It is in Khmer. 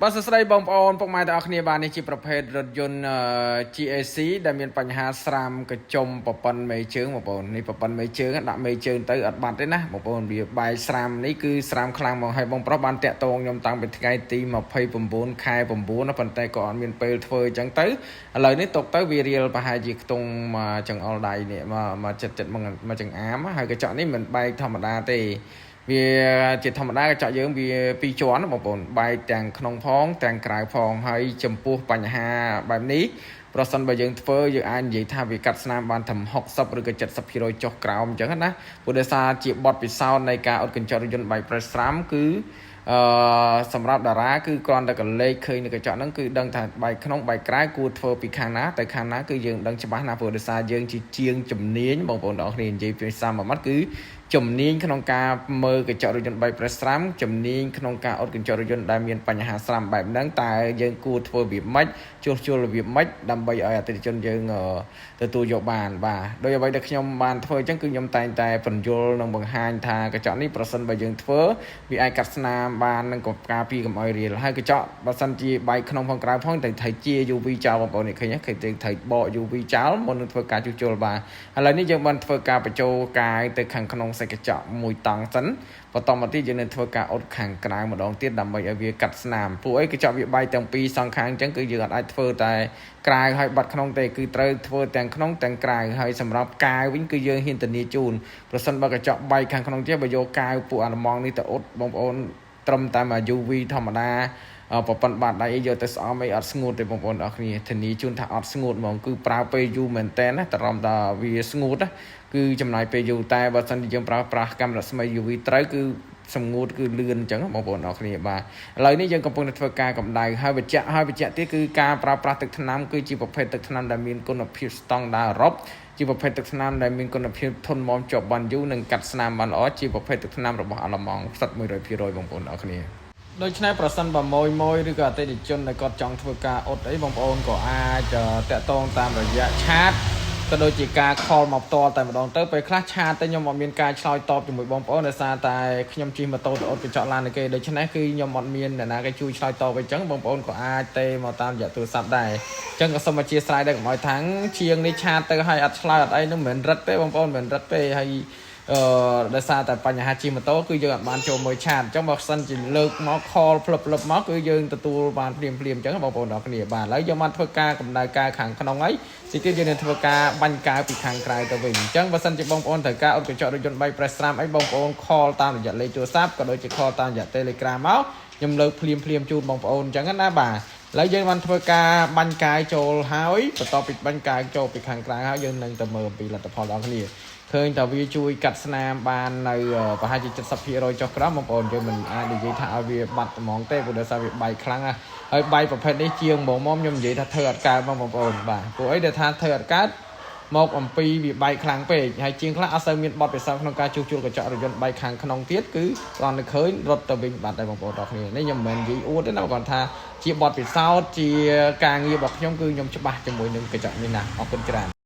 បាទសួស្តីបងប្អូនពុកម៉ែទាំងអស់គ្នាបាទនេះជាប្រភេទរថយន្ត GAC ដែលមានបញ្ហាស្រាមកញ្ចុំប្រប៉ុនមេជើងបងប្អូននេះប្រប៉ុនមេជើងដាក់មេជើងទៅអត់បាត់ទេណាបងប្អូនវាបែកស្រាមនេះគឺស្រាមខ្លាំងមកហើយបងប្រុសបានតាក់ទងខ្ញុំតាំងពីថ្ងៃទី29ខែ9ណាប៉ុន្តែក៏អត់មានពេលធ្វើអញ្ចឹងទៅឥឡូវនេះຕົកទៅវារៀលប្រហែលជាខ្ទង់មកចង្អុលដៃនេះមកមកចិត្តចិត្តមកមកចង្អាមហើយកញ្ចក់នេះមិនបែកធម្មតាទេ វាជាធម្មតាកញ្ចក់យើងវាពីរជាន់ណាបងប្អូនបែកទាំងក្នុងផងទាំងក្រៅផងហើយចំពោះបញ្ហាបែបនេះប្រសិនបើយើងធ្វើយើងអាចនិយាយថាវាកាត់ស្នាមបានត្រឹម60ឬក៏70%ចុះក្រោមអញ្ចឹងណាព្រោះដោយសារជាបទពិសោធន៍នៃការអ៊ុតកញ្ចក់រថយន្តបែកប្រេះស្រាំគឺអឺសម្រាប់តារាគឺគ្រាន់តែកលេចឃើញនៅកញ្ចក់ហ្នឹងគឺដឹងថាបែកក្នុងបែកក្រៅគួរធ្វើពីខាងណាទៅខាងណាគឺយើងដឹងច្បាស់ណាព្រោះដោយសារយើងជាជាងជំនាញបងប្អូនទាំងអស់គ្នានិយាយភាសាមួយម៉ាត់គឺជំនាញក្នុងការមើលកញ្ចក់រថយន្តបែកប្រេះស្រាំជំនាញក្នុងការអ៊ុតកញ្ចក់រថយន្តដែលមានបញ្ហាស្រាំបែបហ្នឹងតើយើងគួរធ្វើរបៀបម៉េចជួសជុលរបៀបម៉េចដើម្បីឲ្យអតិថិជនយើងទទួលយកបានបាទដោយអ្វីដែលខ្ញុំបានធ្វើអញ្ចឹងគឺខ្ញុំតែងតែពន្យល់និងបង្ហាញថាកញ្ចក់នេះប្រសិនបើយើងធ្វើវាអាចកាត់ស្នាមបាននិងក៏ការពារកុំឲ្យរៀលហើយកញ្ចក់បើសិនជាបែកក្នុងផងក្រៅផងត្រូវត្រូវជា UV ចោលបងប្អូននេះឃើញទេឃើញត្រូវបក UV ចោលមុននឹងធ្វើការជួសជុលបាទឥឡូវនេះយើងបានធ្វើការបញ្ចូលកាវទៅខាងក្នុងសាច់កញ្ចក់មួយតង់សិនបន្តមកទៀតយើងនឹងធ្វើការអ៊ុតខាងក្រៅម្ដងទៀតដើម្បីឲ្យវាកាត់ស្នាមពួកអីកញ្ចក់វាបែកទាំងពីរសងខាងអញ្ចឹងគឺយើងអាចធ្វើតែក្រៅហើយបាត់ក្នុងទេគឺត្រូវធ្វើទាំងក្នុងទាំងក្រៅហើយសម្រាប់កាវវិញគឺយើងហ៊ានធានាជូនប្រសិនបើកញ្ចក់បែកខាងក្នុងទៀតបើយកកាវពួកអាល្លឺម៉ង់នេះទៅអ៊ុតបងប្អូនត្រឹមតែមក UV ធម្មតាប្រព័ន្ធបាតដៃអីយកទៅស្អំអីអត់ស្ងួតទេបងប្អូនអរគ្នាធានាជូនថាអត់ស្ងួតហ្មងគឺប្រើពេលយូរមែនតើណាត្រឹមតែវាស្ងួតណាគឺចំណាយពេលយូរតែបើសិនជាយើងប្រើប្រាស់កាំរស្មី UV ត្រូវគឺសម្ងួតគឺលឿនអញ្ចឹងបងប្អូនអរគ្នាបាទឥឡូវនេះយើងកំពុងតែធ្វើការកម្ដៅហើយបញ្ជាក់ហើយបញ្ជាក់ទៀតគឺការប្រើប្រាស់ទឹកថ្នាំគឺជាប្រភេទទឹកថ្នាំដែលមានគុណភាពស្តង់ដារអឺរ៉ុបជាប្រភេទទឹកថ្នាំដែលមានគុណភាពធន់មាំជាប់បានយូរនិងកាត់ស្នាមបានល្អជាប្រភេទទឹកថ្នាំរបស់អាល្លឺម៉ង់ផ្សិត100%បងប្អូនអរគ្នាដូច្នេះប្រសិនបើម៉ួយម៉ួយឬក៏អតិថិជនដែលគាត់ចង់ធ្វើការអ៊ុតអីបងប្អូនក៏អាចតាក់ទងតាមរយៈ chat ក៏ដូចជាការ call មកផ្ទាល់តែម្ដងទៅពេលខ្លះ chat ទៅខ្ញុំអត់មានការឆ្លើយតបជាមួយបងប្អូនដោយសារតែខ្ញុំជិះម៉ូតូទៅអ៊ុតកញ្ចក់ឡានគេដូច្នេះគឺខ្ញុំអត់មានអ្នកណាគេជួយឆ្លើយតបអីចឹងបងប្អូនក៏អាចទេមកតាមរយៈទូរស័ព្ទដែរអញ្ចឹងក៏សូមអធ្យាស្រ័យដែរកុំឲ្យថាងជាងនេះ chat ទៅឲ្យអត់ឆ្លើយអត់អីនោះមិនមែនរឹតទេបងប្អូនមិនមែនរឹតទេហើយអឺដោយសារតែបញ្ហាជិះម៉ូតូគឺយើងអត់បានចូលមើល chat អញ្ចឹងបើសិនជាលើកមក call ផ្លឹបផ្លឹបមកគឺយើងទទួលបានភ្លាមភ្លាមអញ្ចឹងបងប្អូនទាំងគ្នាបាទឥឡូវយើងបានធ្វើការកម្ដៅកាវខាងក្នុងហើយទីទៀតយើងនឹងធ្វើការបាញ់កាវពីខាងក្រៅទៅវិញអញ្ចឹងបើសិនជាបងប្អូនត្រូវការអ៊ុតកញ្ចក់រថយន្តបែកប្រេះស្រាមអីបងប្អូន call តាមរយៈលេខទូរស័ព្ទក៏ដូចជា call តាមរយៈ Telegram មកខ្ញុំលើកភ្លាមភ្លាមជូនបងប្អូនអញ្ចឹងណាបាទឥឡូវយើងបានធ្វើការបាញ់កាយចូលហើយបន្ទាប់ពីបាញ់កាយចូលពីខាងក្រៅហើយយើងនឹងទៅមើលអំពីលទ្ធផលដល់គ្នាឃើញតែវាជួយកាត់ស្នាមបាននៅប្រហែលជា70%ចុះក្រោមបងប្អូនយើងមិនអាចនិយាយថាឲ្យវាបាត់ហ្មងទេព្រោះដោយសារវាបែកខ្លាំងណាស់ហើយបែកប្រភេទនេះជាងហ្មងមកខ្ញុំនិយាយថាធ្វើអត់កើតបងប្អូនបាទព្រោះអីដែលថាធ្វើអត់កើតមកអំពីវាបែកខ្លាំងពេកហើយជាងខ្លះអត់សូវមានបទពិសោធន៍ក្នុងការជួសជុលកញ្ចក់រថយន្តបែកខាងក្នុងទៀតគឺគ្រាន់តែឃើញរត់ទៅវិញបាត់ដែរបងប្អូនទាំងគ្នានេះខ្ញុំមិនមែននិយាយអួតទេណាគាត់ថាជាបទពិសោធន៍ជាការងាររបស់ខ្ញុំគឺខ្ញុំច្បាស់ជាមួយនឹងកញ្ចក់នេះណាអរគុណច្រើន។